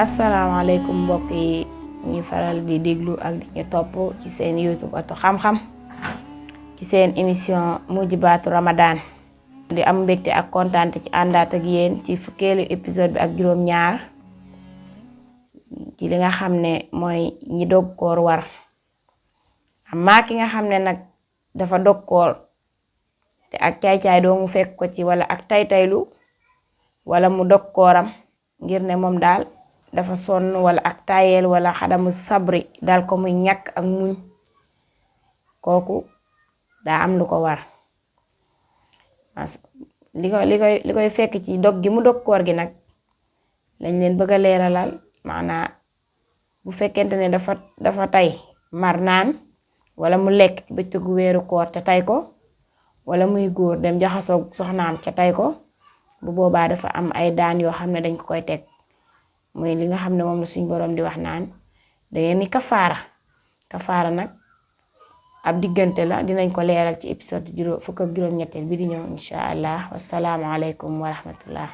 asalaamaaleykum mbokk yi ñuy faral di déglu ak di ñu topp ci seen YouTube Atu Xam-Xam ci seen émission Mujibatu Ramadan di am mbégte ak kontaante ci àndaat ak yéen ci fukkeelu épisode bi ak juróom-ñaar ci li nga xam ne mooy ñi dog koor war amma ki nga xam ne nag dafa dog koor te ak caay-caay doo mu fekk ko ci wala ak tay-taylu wala mu dog kooram ngir ne moom daal dafa sonn wala ak tayel wala xadamu sabri daal ko muy ñàkk ak muñ kooku daa am lu ko war li koy fekk ci dog gi mu dog koor gi nag lañ leen bëgg a leeralal maanaa bu fekkente ne dafa tay mar naan wala mu lekk ci bëccëgu weeru koor te tay ko wala muy góor dem jaxasoo soxnaam ca tay ko bu boobaa dafa am ay daan yoo xam ne dañ ko koy teg mooy li nga xam ne moom la suñ boroom di wax naan dangeen ni kafaara nag ab diggante la dinañ ko leeral ci épisode fukk ak juróom-ñetteel bi di ñëw insha allah wassalaamu aleykum wa rahmatullah